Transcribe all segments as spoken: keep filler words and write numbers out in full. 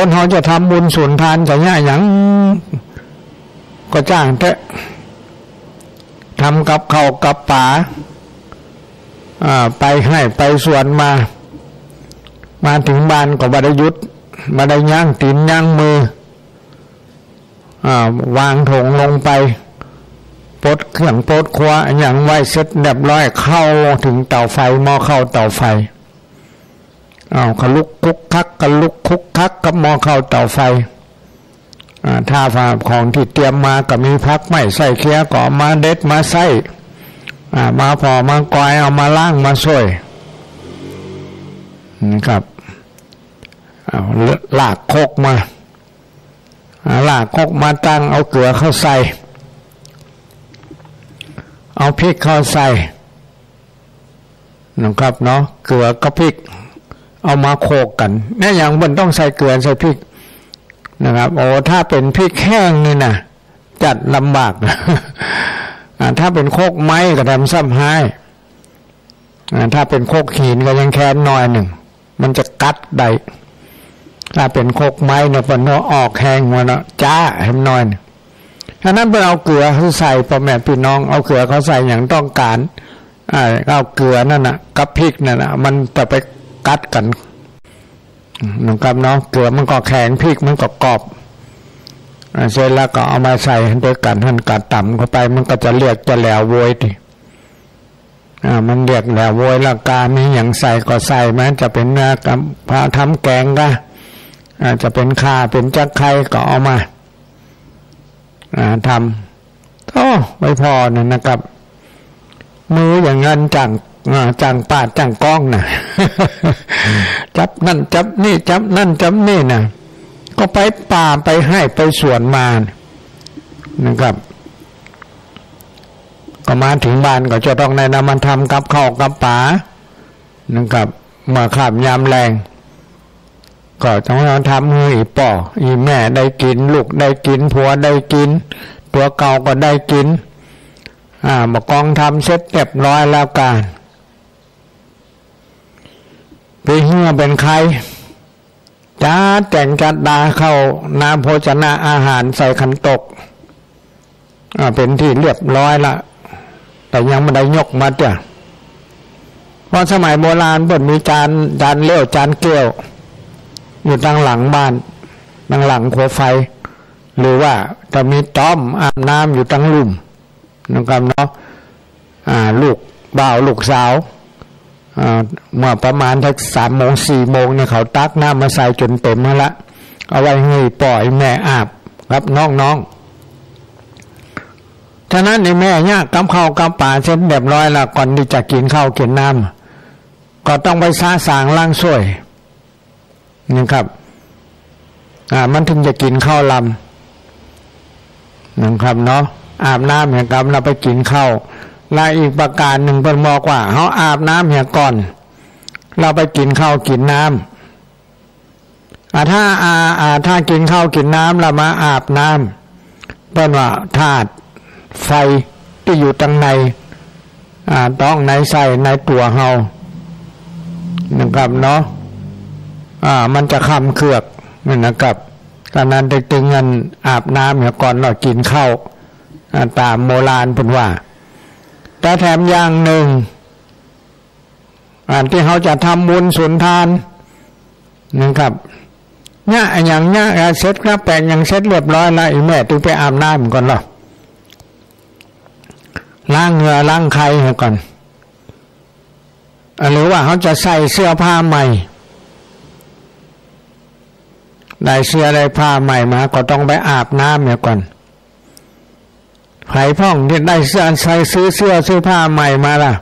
คนเฮาจะทำบุญสุนทานจะเยียะหยังก็จ้างเต๊อะ ทำกับข้าวกับป๋า อ่า ไปไฮ่ไปสวนมา มาเถิงบ้านก็บ่ได้หยุด บ่ได้ยั้งตี๋นยั้งมือ อ่า วางถงลงไป ปดเกื้องปดครัวอะหยังไว้เสร็จเรียบร้อย เข้าเถิงเต๋าไฟ หม้อข้าวเต๋าไฟ อ้าว ก็ลุกคุกคัก ก็ลุกคุกคักกับหม้อข้าวเต๋าไฟ อ่า ถ้าว่าของตี้เตรียมมาก็มีผักไม้ไส้เคี้ยก็เอามาเด็ดมาใส้ อ่า มาผ่อมากอย เอามาล้างมาส้วย นะครับ อ้าว ลากครกมา อ่า ลากครกมาตั้ง เอาเกือเข้าใส่ เอาพริกเข้าใส่ นะครับเนาะ เกือกับพริก เอามาโขลกกั๋น แม้หยังเปิ้นต้องใส่เกือใส่พริกนะครับ โอ้ ถ้าเป๋นพริกแห้งนี่นะ จัดลำบาก อ่า ถ้าเป๋นครกไม้ก็แถมซ้ำฮ้าย อ่า ถ้าเป๋นครกหินก็ยังแคลนหน่อยนึ่ง มันจะกัดได้ ถ้าเป๋นครกไม้เนี่ย เปิ้นเอาออกแฮงหัวเนาะ จ๊าแหมหน่อยนึ่ง อันนั้นเปิ้นเอาเกือเข้าใส่ ป้อแม่ปี้น้อง เอาเกือเข้าใส่อย่างต้องก๋าน อ่า เอาเกือนั่นน่ะ กับพริกนั่นน่ะ มันจะไปกัดกั๋น นะครับเนาะ เกือมันก็แข็ง พริกมันก็กรอบ อ่า เสร็จแล้วก็เอามาใส่ตวยกั๋น หันก๋านต๋ำเข้าไป มันก็จะเรียกจะแหลวโวยติ อ่า มันเรียกแหลวโวย แล้วก็มีหยังใส่ก็ใส่ มันจะเป๋นเนื้อกับ พาทำแก๋งก็ อ่า จะเป๋นข่า เป๋นจักไคร้ก็เอามา อ่า ทำ โอ้ บ่พอนั่นนะครับ มืออย่างนั้นจ้าง อ่า จ้างปาดจ้างก้องนะ จับนั่นจับนี่ จับนั่นจับนี่นะ ก็ไปป่าไปไฮ่ไปสวนมานะครับ ก็มาเถิงบ้านก็จะต้องได้นำมาทำกับข้าวกับป๋านะครับ เมื่อค่ำยามแลง ก็ต้องเอาทำหื้ออี่ป้ออี่แม่ได้กิ๋น ลูกได้กิ๋น ผัวได้กิ๋น ตั๋วเก่าก็ได้กิ๋น อ่า บ่ากองทำเสร็จเรียบร้อยแล้วก็ ไปเฮือเป๋นใค่ จัดแจ๋งจัดดาเข้าน้ำโภชนะอาหารใส่ขันโตก อ่า เป๋นตี้เรียบร้อยละ แต่ยังบ่ได้ยกมาเตื้อ เพราะสมัยโบราณเปิ้นมีจาน จานเลี้ยว จานแก้ว อยู่ตังหลังบ้าน ตังหลังขัวไฟ หรือว่าจะมีต๊อมอาบน้ำอยู่ตังลุ่ม นะครับเนาะ อ่า ลูกบ่าวลูกสาว อ่า เมื่อประมาณสักสามโมงสี่โมงเนี่ย เขาตักน้ำมาใส่จ๋นเต๋มหั้นละ เอาไว้หื้อป้อแม่อาบกับน้องๆ ฉะนั้นไอ้แม่เยียะกับข้าวกับป๋าเสร็จเรียบร้อยแล้ว ก่อนตี้จะกิ๋นข้าวกิ๋นน้ำ ก็ต้องไปสะสางล้างส้วย นะครับ อ่า มันถึงจะกิ๋นข้าวลำ นะครับเนาะ อาบน้ำเหียก่อน แล้วไปกิ๋นข้าว และอีกประก๋านนึ่งเปิ้นบอกว่า เฮาอาบน้ำเหียก่อน แล้วไปกิ๋นข้าวกิ๋นน้ำ อ่า ถ้า อ่า อ่า ถ้ากิ๋นข้าวกิ๋นน้ำแล้วมาอาบน้ำ เปิ้นว่าธาตุไฟตี้อยู่ตังใน อ่า ต๊องในไส้ในตั๋วเฮา นะครับเนาะ อ่า มันจะค่ำเคือกนั่นนะครับ ก็นั้นตึงอันอาบน้ำเหียก่อนแล้วกิ๋นข้าว อ่า ต๋ามโบราณเปิ้นว่า แต่แถมอย่างนึ่ง อันตี้เฮาจะทำบุญสุนทานนะครับ เยียะอะหยังเยียะอะเสร็จ ก็แป๋งหยังเสร็จเรียบร้อยแล้ว อี่แม่ตึงไปอาบน้ำก่อนลอ ล้างเหื่อล้างใคเหียก่อน อ่ะ หรือว่าเฮาจะใส่เสื้อผ้าใหม่ ได้เสื้อได้ผ้าใหม่มา ก็ต้องไปอาบน้ำเหียก่อน ใผพ่องตี้ได้เสื้อ ใส่ ซื้อเสื้อซื้อผ้าใหม่มาละ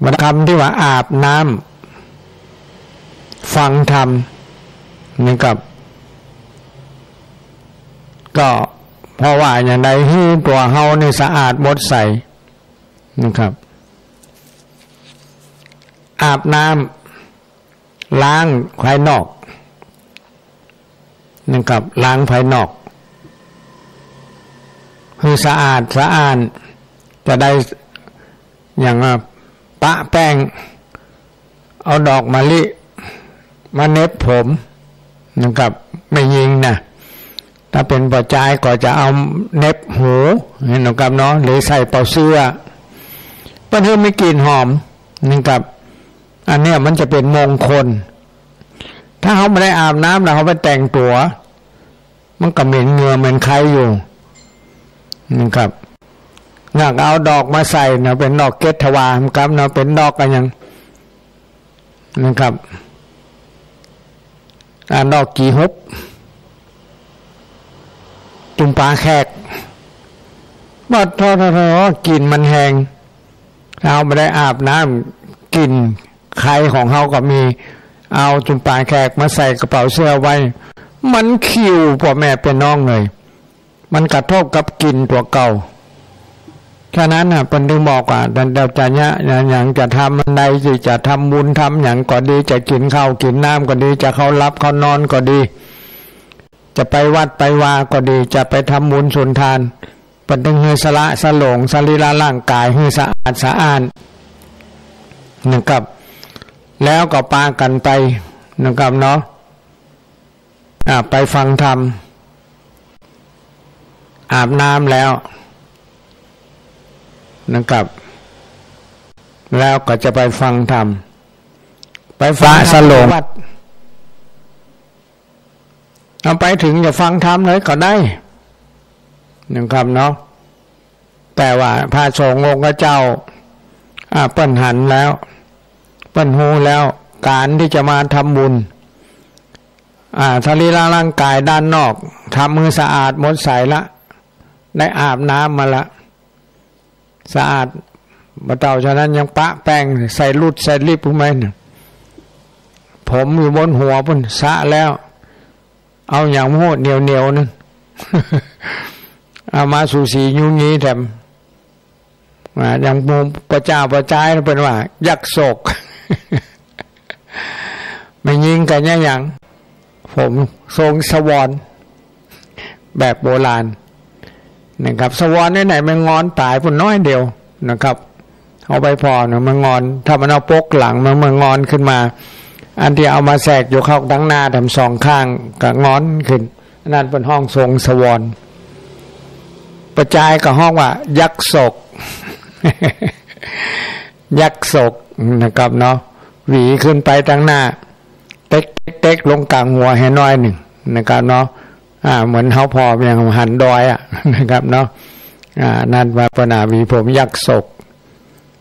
บรรดาคำตี้ว่าอาบน้ำฟังธรรมนี่ครับ ก็เพราะว่าอย่างใดหื้อตั๋วเฮานี่สะอาดหมดใสนะครับ อาบน้ำ ล้างภายนอกนะครับ ล้างภายนอก หื้อสะอาดสะอ้าน จะได้อย่างว่าปะแป้ง เอาดอกมะลิมาเหน็บผม นะครับ แม่ญิงนะ ถ้าเป๋นป้อจายก็จะเอาเหน็บหู เห็นบ่ครับเนาะ หรือใส่เป๋าเสื้อ เปิ้นหื้อมีกลิ่นหอมนะครับ อันเนี้ยมันจะเป๋นมงคล ถ้าเฮาบ่ได้อาบน้ำแล้วเฮาไปแต่งตั๋ว มันก็เหม็นเหงื่อเหม็นไคอยู่นะครับ หากเอาดอกมาใส่เนาะ เป๋นดอกเกศวาครับเนาะ เป๋นดอกอะหยังนะครับ อ่า ดอกจี่ฮบ จุ่มป๋าแขก บ่ โถ่ๆๆ กลิ่นมันแฮง ถ้าเฮาบ่ได้อาบน้ำ กลิ่นไคของเฮาก็มี เอาจุ่มป๋าแขกมาใส่กระเป๋าเสื้อไว้ มันคิวป้อแม่ปี้น้องเลย มันกระทบกับกลิ่นตั๋วเก่า ฉะนั้นน่ะ เปิ้นจึงบอกว่า ต้านเจ้าจะเยียะหยัง จะทำอันใด ตี้จะทำบุญทำหยังก็ดี จะกิ๋นข้าวกิ๋นน้ำก็ดี จะเข้าหลับเข้านอนก็ดี จะไปวัดไปวาก็ดี จะไปทำบุญสุนทาน เปิ้นจึงหื้อสละสลงสรีระร่างกายหื้อสะอาดสะอ้านนะครับ แล้วก็ปากั๋นไปนะครับเนาะ อ่า ไปฟังธรรม อาบน้ำแล้วนะครับ แล้วก็จะไปฟังธรรม ไปฟังธรรม สละสลง ที่วัด เอาไปถึงจะฟังธรรมเลยก็ได้นะครับเนาะ แต่ว่าพระสงฆ์องค์เจ้า อ่า เปิ้นหันแล้ว เปิ้นฮู้แล้ว ก๋านตี้จะมาทำบุญ อ่า สรีระร่างกายด้านนอก ทำหื้อสะอาดหมดใสละ ได้อาบน้ำมาละ สะอาด บ่าเต้า ฉะนั้นยังปะแป้ง ใส่หลุดใส่ลิปพู้นไหมเนี่ย ผมอยู่บนหัวพู้น สระแล้ว เอาหยังมาโหดเหนียวๆ นั่น เอามาสูสียูงี้แถม อ่า อย่างหมู่ป้อจาย ป้อจายเปิ้นว่า ยักษ์โศก แม่ญิงก็เยียะหยัง ผมทรงสวร แบบโบราณนะครับ สวรนี่ไหน แมงงอนต๋ายพู้นน้อยเดียวนะครับ เอาไปผ่อเนาะ แมงงอน ถ้ามันเอาปกหลังมัน แมงงอนขึ้นมา อันตี้เอามาแสกอยู่เข้าตังหน้าทั้งสองข้างก็งอนขึ้น อันนั้นเปิ้นฮ้องทรงสวร ป้อจายก็ฮ้องว่ายักษ์โศก ยักษ์โศกนะครับเนาะ หวีขึ้นไปตังหน้า เต๊กๆๆ ลงก๋างหัวหื้อหน้อยนึ่งนะครับเนาะ อ่า เหมือนเฮาผ่ออย่างหันดอยอะนะครับเนาะ อ่า นั่นว่าเปิ้นว่าหวีผมยักษ์โศก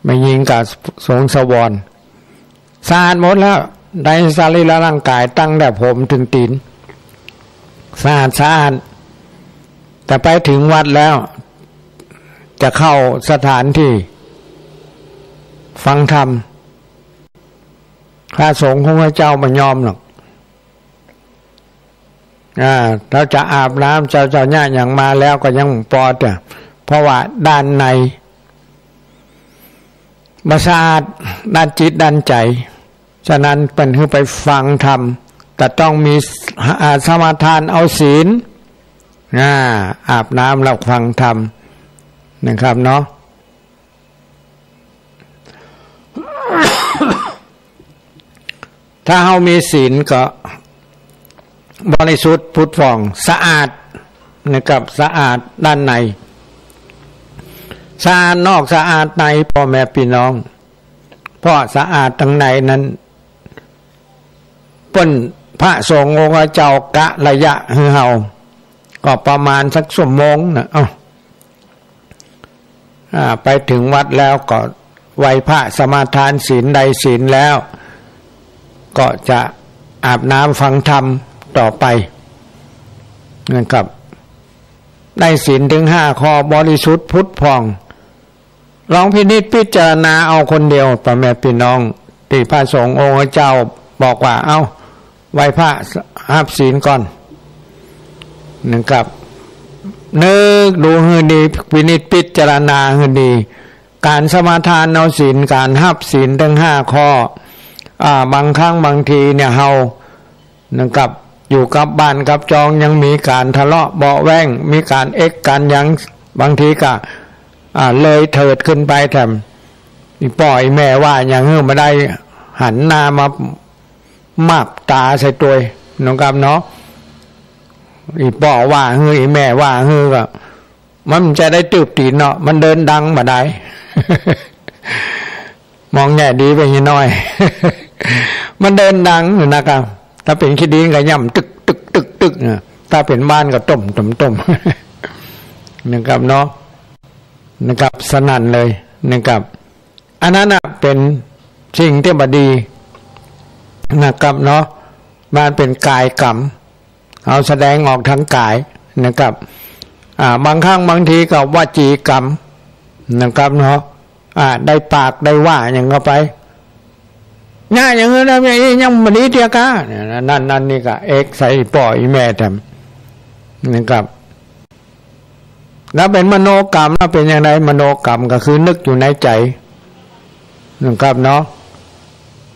แม่ญิงก็ทรงสวร สะอาดหมดแล้ว ในสรีระร่างกายตั้งแต่ผมเถิงตี๋น สะอาดสะอ้าน แต่ไปเถิงวัดแล้ว จะเข้าสถานตี้ฟังธรรม พระสงฆ์องค์เจ้าบ่ยอมหรอก อ่า เฮาจะอาบน้ำ เจ้า เจ้าเยียะหยังมาแล้วก็ยังปอดอะ เพราะว่าด้านในบ่สะอาด ด้านจิตด้านใจ๋ ฉะนั้นเปิ้นหื้อไปฟังธรรม ก็ต้องมี อ่า สมาทานเอาศีล อ่า อาบน้ำแล้วฟังธรรมนะครับเนาะ ถ้าเฮามีศีลก็บริสุทธิ์ผุดผ่องสะอาดนะครับ สะอาดด้านใน สะอาดนอกสะอาดใน ป้อแม่ปี้น้อง เพราะสะอาดตังในนั้น เปิ้น พระสงฆ์องค์เจ้ากะระยะหื้อเฮา ก็ประมาณสักชั่วโมงนะ เอ้า อ่า ไปเถิงวัดแล้วก็ไหว้พระสมาทานศีล ได้ศีลแล้ว ก็จะอาบน้ำฟังธรรมต่อไปนะครับ ได้ศีลเถิงห้าข้อบริสุทธิ์ผุดผ่อง ลองพินิจพิจารณาเอาคนเดียว ป้อแม่ปี้น้อง ตี้พระสงฆ์องค์เจ้าบอกว่า เอ้า ไหว้พระฮับศีลก่อนนะครับ นึกดูหื้อดี พินิจพิจารณาหื้อดี ก๋านสมาทานเอาศีล ก๋านฮับศีลเถิงห้าข้อ อ่า บางครั้งบางทีเนี่ยเฮา นะครับ อยู่กับบ้านกับจองยังมีก๋านทะเลาะเบาะแว้ง มีก๋านเอ็กก๋านหยัง บางทีก็ อ่า เลยเถิดขึ้นไปแถม อีป้ออีแม่ว่าหยังหื้อบ่ได้ หันหน้ามามาบต๋าใส่ตวย นะครับเนาะ อี่ป้อว่าหื้อ อี่แม่ว่าหื้อก็ มันจะได้ตืบตี๋นเนาะ มันเดินดังบ่ได้ มองแง่ดีไปนิดหน้อย มันเดินดังนะครับ ถ้าเป๋นขี้ดินก็ย่ำตึกตึกตึกตึกนะ ถ้าเป๋นบ้านก็ต้มต้มต้ม นะครับเนาะ นะครับ สนั่นเลยนะครับ อันนั้นน่ะเป๋นสิ่งตี้บ่ดีนะครับเนาะ มันเป๋นกายกรรม เฮาแสดงออกทางกายนะครับ อ่า บางครั้งบางทีก็วจีกรรมนะครับเนาะ อ่า ได้ปากได้ว่าหยังเข้าไป เยียะอย่างอื่นแล้วยังบ่ดีเตื้อกา เนี่ย นั่น นั่นนี่ก็เอกใส่ป้ออี่แม่แถมนะครับ แล้วเป๋นมโนกรรม แล้วเป๋นอย่างไร มโนกรรมก็คือนึกอยู่ในใจ๋นะครับเนาะ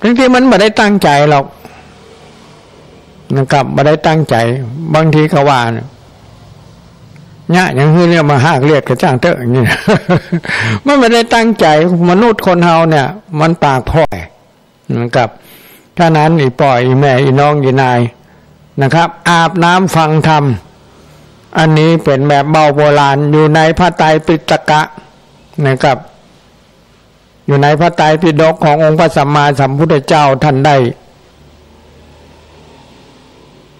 ทั้งตี้มันบ่ได้ตั้งใจ๋หรอกนะครับ บ่ได้ตั้งใจ๋ บางทีก็ว่าเนี่ย เยียะอย่างหื้อเนี่ยมาหากเลียดก็จ้างเต๊อะ อย่างนี้ มันบ่ได้ตั้งใจ๋ มนุษย์คนเฮาเนี่ย มันปากพ่อย นะครับ ฉะนั้นอี่ป้ออี่แม่อี่น้องอี่นายนะครับ อาบน้ำฟังธรรม อันนี้เป๋นแบบเบ้าโบราณ อยู่ในพระไตรปิฎกะนะครับ อยู่ในพระไตรปิฎกขององค์พระสัมมาสัมพุทธเจ้าท่านได้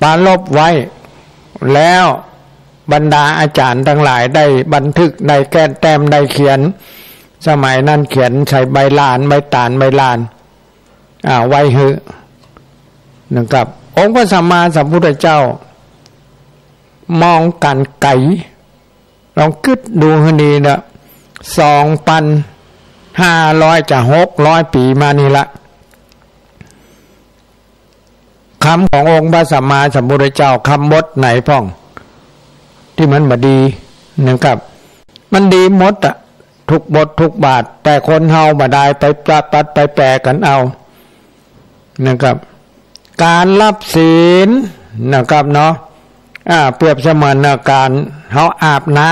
ปรารภไว้ แล้วบรรดาอาจ๋ารย์ตังหลายได้บันทึก ได้แก้แต้ม ได้เขียน สมัยนั้นเขียนใส่ใบลาน ใบต๋าล ใบลาน อ่า ไว้หื้อนะครับ องค์พระสัมมาสัมพุทธเจ้ามองก๋านไก๋ ลองกึ๊ดดูหื้อดีนะ สองปันห้าร้อยจะหกร้อยปี๋มานี่ละ กำขององค์พระสัมมาสัมพุทธเจ้า กำบทไหนพ่องตี้มันบ่ดีนะครับ มันดีหมดอะ ทุกบททุกบาท แต่คนเฮาบ่ได้ไปปะ ปัดไปแปลกั๋นเอานะครับ ก๋านรับศีลนะครับเนาะ อ่า เปรียบเสมือนน่ะก๋านเฮาอาบน้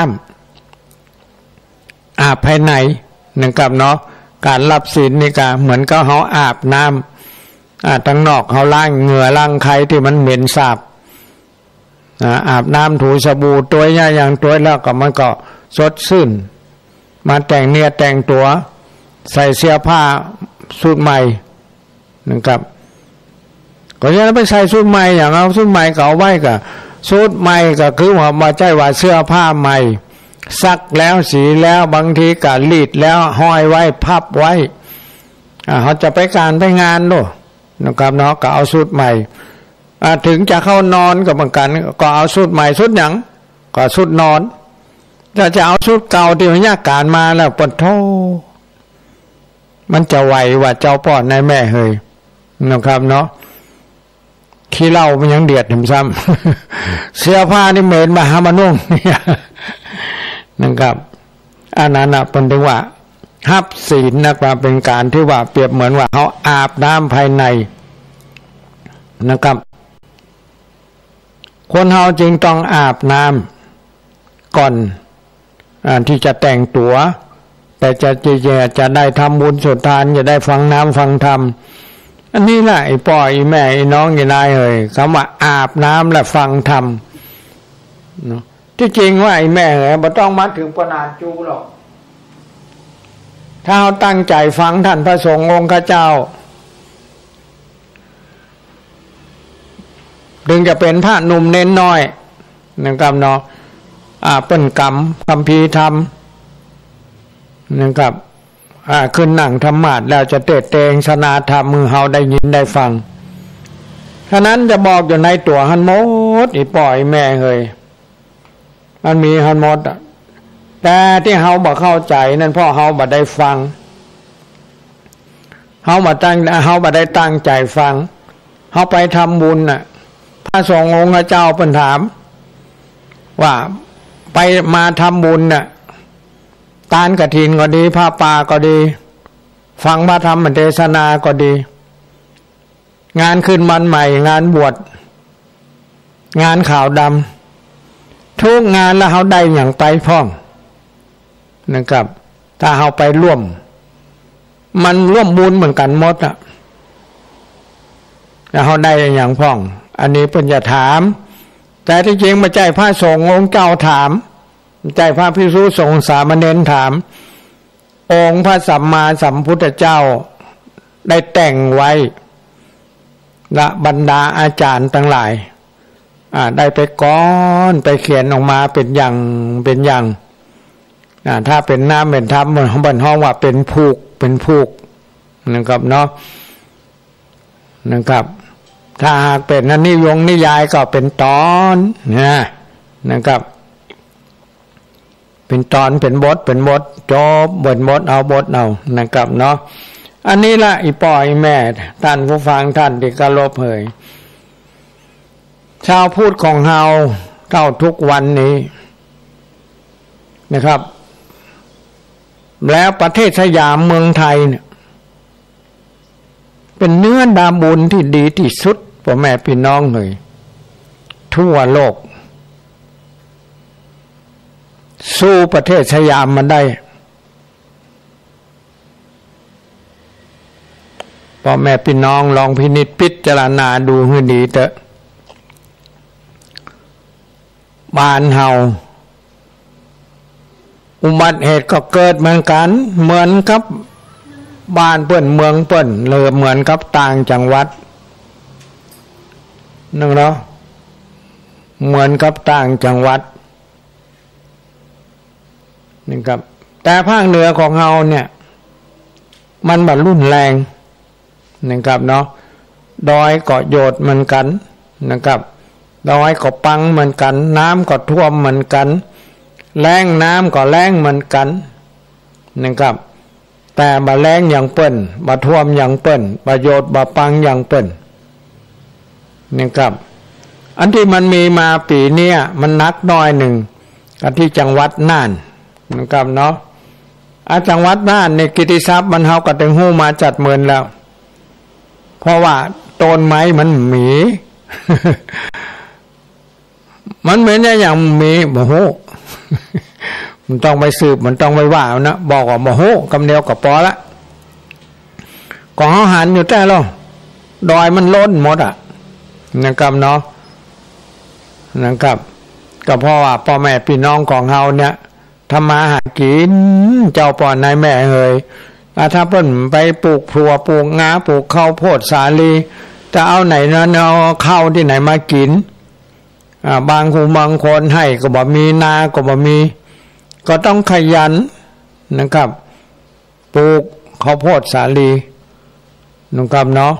ำ อาบภายในนะครับเนาะ ก๋านรับศีลนี่ก็เหมือนกับเฮาอาบน้ำ อ่า ตังนอกเฮาล้างเหงื่อล้างไคตี้มันเหม็นสาบ อ่า อาบน้ำถูสบู่ตวยเยียะอย่างตวยแล้วก็มันก็สดชื่น มาแต่งเนื้อแต่งตั๋ว ใส่เสื้อผ้าสูทใหม่นะครับ ก็จะไปใส่สูทใหม่อย่าง เอาสูทใหม่ก็เอาไว้ก่อ สูทใหม่ก็คือว่าบ่ใจ้ว่าเสื้อผ้าใหม่ ซักแล้วสีแล้ว บางทีก็รีดแล้วห้อยไว้พับไว้ อ่า เฮาจะไปก๋านไปงานโน่นนะครับเนาะ ก็เอาสูทใหม่ อ่า ถึงจะเข้านอนก็เหมือนกั๋น ก็เอาสูทใหม่ สูทหยัง ก็สูทนอน ถ้าจะเอาสูทเก่าตี้มันเยียะก๋านมาแล้ว ปะโธ่ มันจะไหวว่าเจ้าป้อนายแม่เฮยนะครับเนาะ ขี้เหล้ามันยังเดียดแถมซ้ำ เสื้อผ้านี่เหม็นบ่าหามานุ่ง นะครับ อันนั้นน่ะเปิ้นถึงว่าฮับศีลนะ ว่าเป๋นก๋านตี้ว่าเปรียบเหมือนว่าเฮาอาบน้ำภายในนะครับ คนเฮาจึงต้องอาบน้ำก่อน อ่า ตี้จะแต่งตั๋ว แต่จะ จะ จะ จะได้ทำบุญสุนทาน จะได้ฟังน้ำฟังธรรม อันนี้แหละ อี่ป้ออี่แม่อี่น้องอี่นายเอย กำว่าอาบน้ำและฟังธรรมเนาะ ตี้จริงว่า อี่แม่เอย บ่ต้องมาเถิงปะหนาจู๋หรอก ถ้าเฮาตั้งใจ๋ฟังท่านพระสงฆ์องค์ข้าเจ้า ถึงจะเป๋นพระหนุ่มเณรน้อยนะครับเนาะ อ่า เปิ้นกำคัมภีร์ธรรมนะครับ อ่า ขึ้นนั่งธรรมาสน์แล้วจะเตสน์เตสนาธรรมหื้อเฮาได้ยินได้ฟัง ฉะนั้นจะบอกอยู่ในตั๋วหั้นหมด อี่ป้ออี่แม่เอย มันมีหั้นหมดอะ แต่ตี้เฮาบ่เข้าใจ๋นั้นเพราะเฮาบ่ได้ฟัง เฮาบ่ตั้ง เฮาบ่ได้ตั้งใจ๋ฟัง เฮาไปทำบุญน่ะ พระสงฆ์องค์เจ้าเปิ้นถาม ว่าไปมาทำบุญน่ะ ตานกฐินก็ดี ผ้าป่าก็ดี ฟังพระธรรมเตสนาก็ดี งานขึ้นบ้านใหม่ งานบวช งานขาวดำ ทุกงานแล้วเฮาได้หยังไปพ่องนะครับ ถ้าเฮาไปร่วม มันร่วมบุญเหมือนกั๋นหมดอะ แล้วเฮาได้หยังพ่อง อันนี้เปิ้นจะถาม แต่ตี้จริงบ่ใจ้พระสงฆ์องค์เจ้าถาม บ่ใจ้พระภิกษุสงฆ์สามเณรถาม องค์พระสัมมาสัมพุทธเจ้าได้แต่งไว้ และบรรดาอาจารย์ตังหลาย อ่า ได้ไปก๊อนไปเขียนออกมาเป๋นอย่างเป๋นอย่าง อ่า ถ้าเป๋นน้ำเป๋นถ้ำ เปิ้นฮ้องว่าเป๋นผูก เป๋นผูก นะครับเนาะ นะครับ ถ้าหากเป๋นนิยงนิยายก็เป๋นต๋อนนะ นะครับ เป๋นต๋อน เป๋นบท เป๋นบท จบ เป๋นบทเอา บทเอา นะครับเนาะ อันนี้ละ อี่ป้ออี่แม่ ต้านผู้ฟัง ต้านตี้เคารพเหย จาวพุทธของเฮาเต้าทุกวันนี้นะครับ แล้วประเทศสยามเมืองไทยเนี่ย เป๋นเนื้อนาบุญตี้ดีตี้สุด ป้อแม่ปี้น้องเหย ทั่วโลก สู้ประเทศสยามบ่ได้ ป้อแม่ปี้น้องลองพินิจพิจารณาดูหื้อดีเต๊อะ บ้านเฮา อุบัติเหตุก็เกิดเหมือนกั๋น เหมือนกับบ้านเปิ้นเมืองเปิ้น หรือเหมือนกับต่างจังหวัด นึกเนาะ เหมือนกับต่างจังหวัด นะครับ แต่ภาคเหนือของเฮาเนี่ย มันบ่รุนแรง นะครับเนาะ ดอยก็โยดเหมือนกั๋น นะครับ ดอยก็ปังเหมือนกั๋น น้ำก็ท่วมเหมือนกั๋น แล้งน้ำก็แล้งเหมือนกั๋น นะครับ แต่บ่แล้งอย่างเปิ้น บ่ท่วมอย่างเปิ้น บ่โยดบ่ปังอย่างเปิ้น นะครับ อันตี้มันมีมาปี๋เนี้ยมันหนักหน้อยนึ่ง กับตี้จังหวัดน่าน นะครับเนาะ อ่า จังหวัดน่านนี่กิตติศัพท์มันเฮาก็ตึงฮู้มาจัดเมินแล้ว เพราะว่าต้นไม้มันมี มันเหมือนอย่างมี บ่ฮู้ มันต้องไปสืบ มันต้องไปว่าเอานะ บอกว่าบ่ฮู้กำเดียวก็ปอละ ก็เฮาหันอยู่แต๊ลอ ดอยมันล้นหมดอะ นะครับเนาะ นะครับ ก็เพราะว่าป้อแม่ปี้น้องของเฮาเนี่ย ทำมาหากิ๋น เจ้าป้อนายแม่เหย อ่า ถ้าเปิ้นไปปลูกถั่ว ปลูกงา ปลูกข้าวโพดสาลี จะเอาไหนเนาะ เอาข้าวตี้ไหนมากิ๋น อ่า บางคน บางคนไฮ่ก็บ่มี นาก็บ่มี ก็ต้องขยันนะครับ ปลูกข้าวโพดสาลี นะครับเนาะ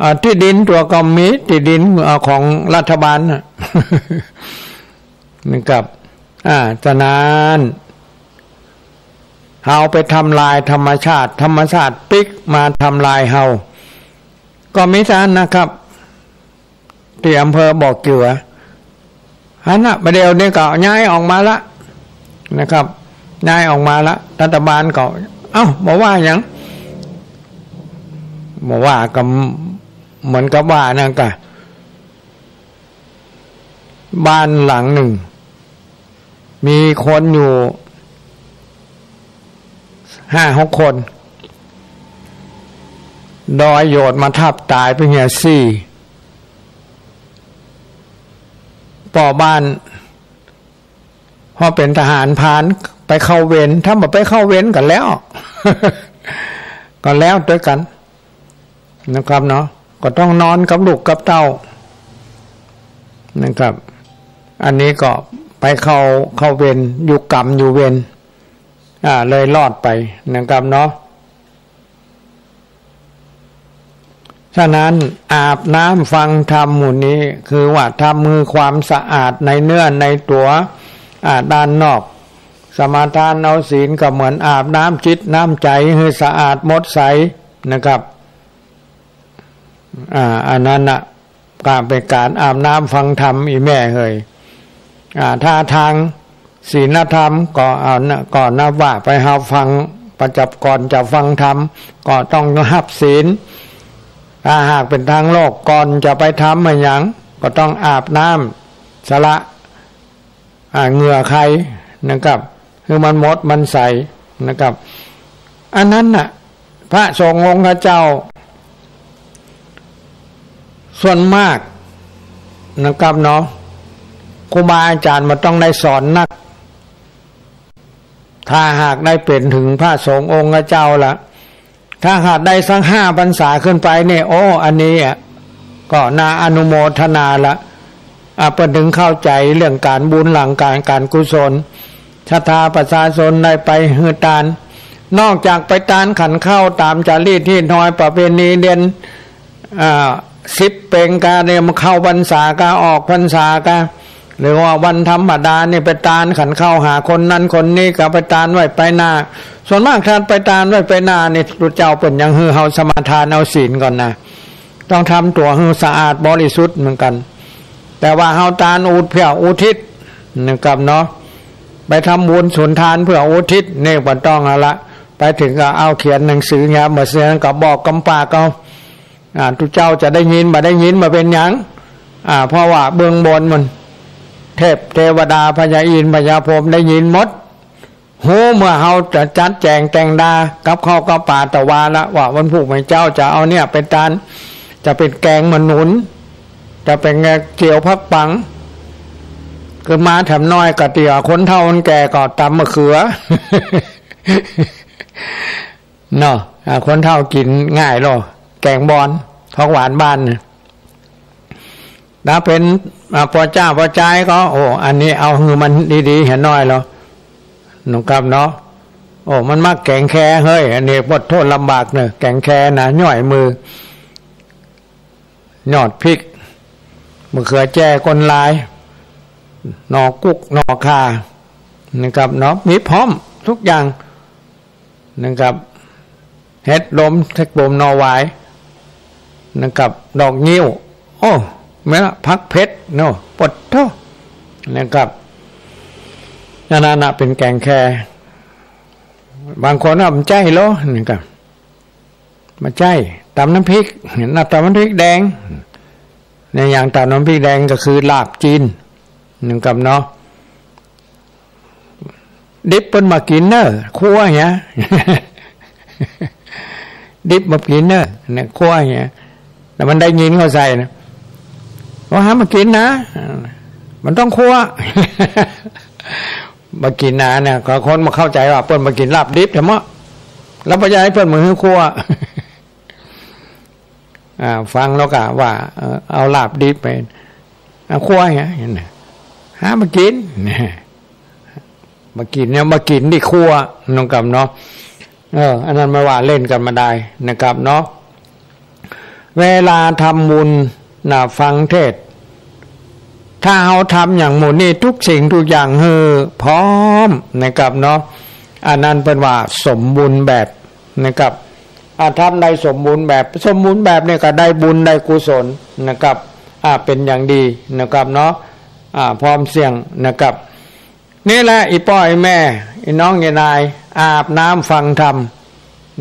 อ่า ตี้ดินตั๋วก็มี ตี้ดิน อ่า ของรัฐบาลน่ะ นะครับ อ่า ฉะนั้น เฮาไปทำลายธรรมชาติ ธรรมชาติปิ๊กมาทำลายเฮา ก็มีเต้านั้นนะครับ ตี้อำเภอบ่อเกือ หั้นน่ะ บ่าเดี่ยวนี้ก็ย้ายออกมาละ นะครับ ย้ายออกมาละ รัฐบาลก็ เอ้า บ่ว่าหยัง บ่ว่าก็เหมือนกับว่านั่นกะ บ้านหลังนึ่ง มีคนอยู่ห้าหกคน ดอยโยดมาทับต๋ายไปเหียสี่ ป้อบ้าน เพราะเป๋นทหารพรานไปเข้าเวร ถ้าบ่ไปเข้าเวรก็แล้ว ก็แล้วตวยกั๋น นะครับเนาะ ก็ต้องนอนกับลูกกับเต้า นะครับ อันนี้ก็ไปเข้า เข้าเวร อยู่กรรมอยู่เวร อ่า เลยรอดไป นะครับเนาะ ฉะนั้นอาบน้ำฟังธรรมหมู่นี้ คือว่าทำความสะอาดในเนื้อในตั๋ว อ่า ด้านนอก สมาทานเอาศีลก็เหมือนอาบน้ำจิตน้ำใจ๋หื้อสะอาดหมดใส นะครับ อ่า อันนั้นน่ะ ก็เป๋นก๋านอาบน้ำฟังธรรม อี่แม่เหย อ่า ถ้าตางศีลธรรมก็ อ่า นะ ก็นับว่าไปเฮาฟัง ประจับก่อนจะฟังธรรม ก็ต้องฮับศีล ถ้าหากเป๋นตางโลก ก่อนจะไปทำอะหยัง ก็ต้องอาบน้ำ สละ อ่า เหงื่อใค่นะครับ หื้อมันหมดมันใสนะครับ อันนั้นน่ะ พระสงฆ์องค์เจ้า ส่วนมาก นะครับเนาะ ครูบาอาจ๋ารย์บ่ต้องได้สอนนัก ถ้าหากได้เป๋นเถิงพระสงฆ์องค์เจ้าละ ถ้าหากได้สักห้าพรรษาขึ้นไปเนี่ย โอ้ อันนี้อะ ก็น่าอนุโมทนาละ อ่ะ เปิ้นเถิงเข้าใจ๋เรื่องก๋านบุญหลังก๋าน ก๋านกุศล ศรัทธาประชาชนได้ไปหื้อตาน นอกจากไปตานขันข้าวต๋ามจ๋ารีตฮีตฮอยประเพณีเดือน อ่า สิบเป๋งกาเนี่ย มันเข้าพรรษากา ออกพรรษากา หรือว่าวันธรรมดานี่ไปตานขันข้าวหาคนนั้นคนนี้ ก็ไปตานไว้ไปหน้า ส่วนมากถ้าไปตานไว้ไปหน้านี่ ตุ๊เจ้าเปิ้นยังหื้อเฮาสมาทานเอาศีลก่อนนะ ต้องทำตั๋วหื้อสะอาดบริสุทธิ์เหมือนกั๋น แต่ว่าเฮาตานอุดเพื่ออุทิศนะครับเนาะ ไปทำบุญสุนทานเพื่ออุทิศนี่บ่ต้องเอาละ ไปเถิงก็เอาเขียนหนังสือเหีย บ่เสียก็บอกกำปากเอา อ่า ตุ๊เจ้าจะได้ยินบ่ได้ยินบ่เป๋นหยัง อ่า เพราะว่าเบื้องบนมัน เทพเทวดาพญาอินทร์พญาพรหมได้ยินหมด ฮู้เมื่อเฮาจะจัดแจ๋งแต่งดากับข้าวกับป๋าตะวาละ ว่าวันพูกวันเจ้าจะเอาเนี่ยไปตาน จะเป๋นแก๋งมะนุน จะเป๋นเจียวผักปัง คือมาแถมน้อยก็เตี๋ยคนเฒ่าคนแก่ก็ต๋ำมะเขือ เนาะ อ่า คนเฒ่ากิ๋นง่ายลอ แก๋งบอน ของหวานบ้านน่ะ ถ้าเป๋น อ่า ป้อจ้าป้อจายก็ โอ้ อันนี้เอาหื้อมันดีๆ เหียน้อยลอ นะครับเนาะ โอ้ มันมักแก๋งแคเฮ้ย อันนี้ปวดโทษลำบากเนอะ แก๋งแคนะ ย่อยมือ ยอดพริก มะเขือแจ้ก้นลาย หน่อกุ๊ก หน่อข่า นะครับเนาะ มีพร้อมทุกอย่าง นะครับ เห็ดลม เห็ดลมหน่อหวาย นะครับ ดอกงิ้ว โอ้ แม่นละ ผักเผ็ดเนาะ ปะโธ่ นะครับ อันนั้นน่ะเป๋นแก๋งแค บางคนว่ามันใจ้ลอ นะครับ บ่ใจ้ ต๋ำน้ำพริก น่ะ ต๋ำน้ำพริกแดง ในอย่างต๋ำน้ำพริกแดงก็คือลาบจีน นะครับเนาะ ดิบเปิ้นบ่กิ๋นเน่อ คั่วเหีย ดิบบ่กิ๋นเน่อ เนี่ย คั่วเหีย แต่มันได้ยินเขาใส่นะ ว่าห้ามบ่กิ๋นนะ มันต้องคั่ว บ่กิ๋นนะเนี่ย ก็คนบ่เข้าใจ๋ว่าเปิ้นบ่กิ๋นลาบดิบแท้เนาะ แล้วบ่อยากหื้อเปิ้นมาหื้อคั่ว อ่า ฟังแล้วก็ว่า เออ เอาลาบดิบไป เอาคั่วเหีย เห็นไหม ห้ามบ่กิ๋น บ่กิ๋นเนี่ย บ่กิ๋นตี้คั่ว นะครับเนาะ เออ อันนั้นบ่ว่าเล่นกั๋นบ่ดาย นะครับเนาะ เวลาทำบุญนะ ฟังเทศน์ ถ้าเฮาทำอย่างหมู่นี้ ทุกสิ่งทุกอย่างหื้อพร้อม นะครับเนาะ อันนั้นเปิ้นว่าสมบูรณ์แบบ นะครับ อ่า ทำได้สมบูรณ์แบบ สมบูรณ์แบบเนี่ยก็ได้บุญได้กุศลนะครับ อ่า เป๋นอย่างดีนะครับเนาะ อ่า พร้อมเสี้ยงนะครับ นี่แหละ อี่ป้ออี่แม่ อี่น้องอี่นาย อาบน้ำฟังธรรม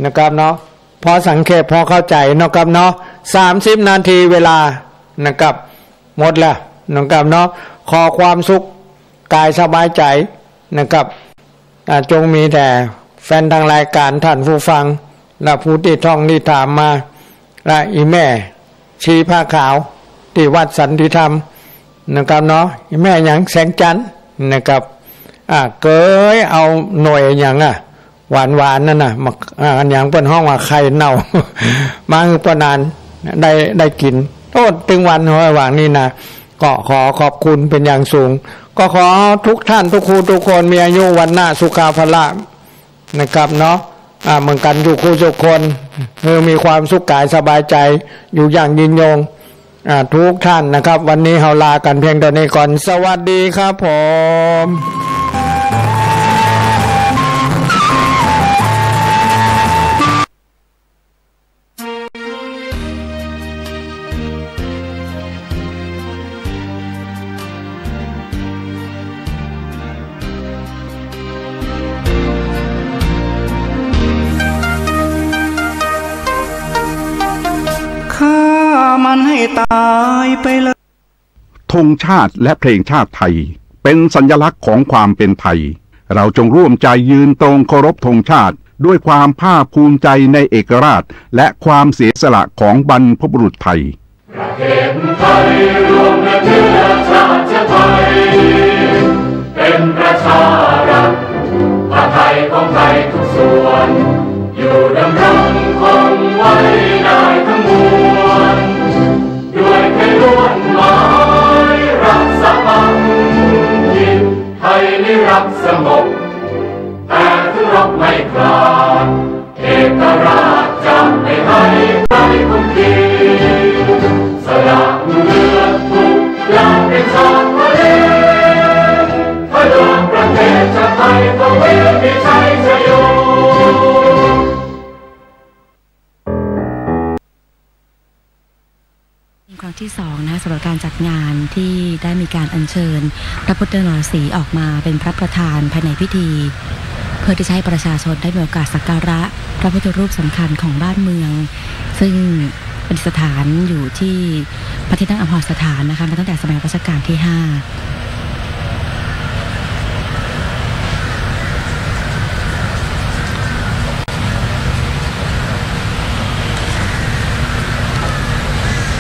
นะครับเนาะ พอสังเขป พอเข้าใจ๋นะครับเนาะ สามสิบนาทีเวลานะครับ หมดแล้วนะครับเนาะ ขอความสุขกายสบายใจ๋นะครับ อ่า จงมีแด่แฟนทางรายก๋าน ท่านผู้ฟัง และผู้ตี้ท่องตี้ถามมา และอี่แม่ชีผ้าขาวตี้วัดสันติธรรมนะครับเนาะ อี่แม่หยัง แสงจันทร์นะครับ อ่า เกยเอาหน่วยหยังอะ หวานๆ นั่นน่ะ มา อ่า อันหยังเปิ้นฮ้องว่าไข่เน่า มาหื้อป้อหนานได้ ได้กิ๋น โอ้ ตึงวัน ระหว่างนี้นะ ก็ขอขอบคุณเป๋นอย่างสูง ก็ขอทุกท่านทุกคู่ทุกคนมีอายุวรรณะสุขะพละนะครับเนาะ อ่า เหมือนกั๋นกู้คู่กู้คน หื้อมีความสุขกายสบายใจ๋ อยู่อย่างยืนยง อ่า ทุกท่านนะครับ วันนี้เฮาลากั๋นเพียงเต้านี้ก่อน สวัสดีครับผม ฆ่ามันให้ตายไปเลย ธงชาติและเพลงชาติไทยเป็นสัญลักษณ์ของความเป็นไทย เราจงร่วมใจยืนตรงเคารพธงชาติด้วยความภาคภูมิใจในเอกราชและความเสียสละของบรรพบุรุษไทย ประเทศไทยรวมและเชื้อชาติไทย เป็นประชารัฐ ผ้าไทยของไทยทุกส่วน อยู่ดำรงคงไว้ได้ทั้งมวล ด้วยไทยล้วนหมายรักสามัคคี ไทยนิรักสงบ แต่ถึงรบไม่ขาด เอกราชจะไม่ให้ใครคุมขีด สละเลือดทุกอย่างเป็นชาติทะเล เพื่อประเทศชาติไทย ทวีมีชัยชโย ครั้งที่สองนะ สำหรับการจัดงานที่ได้มีการอัญเชิญพระพุทธนรสีห์ออกมาเป็นพระประธานภายในพิธี เพื่อที่จะให้ประชาชนได้มีโอกาสสักการะพระพุทธรูปสำคัญของบ้านเมือง ซึ่งประดิษฐานอยู่ที่พระที่นั่งอมรสถานนะคะ มาตั้งแต่สมัยรัชกาลที่ห้า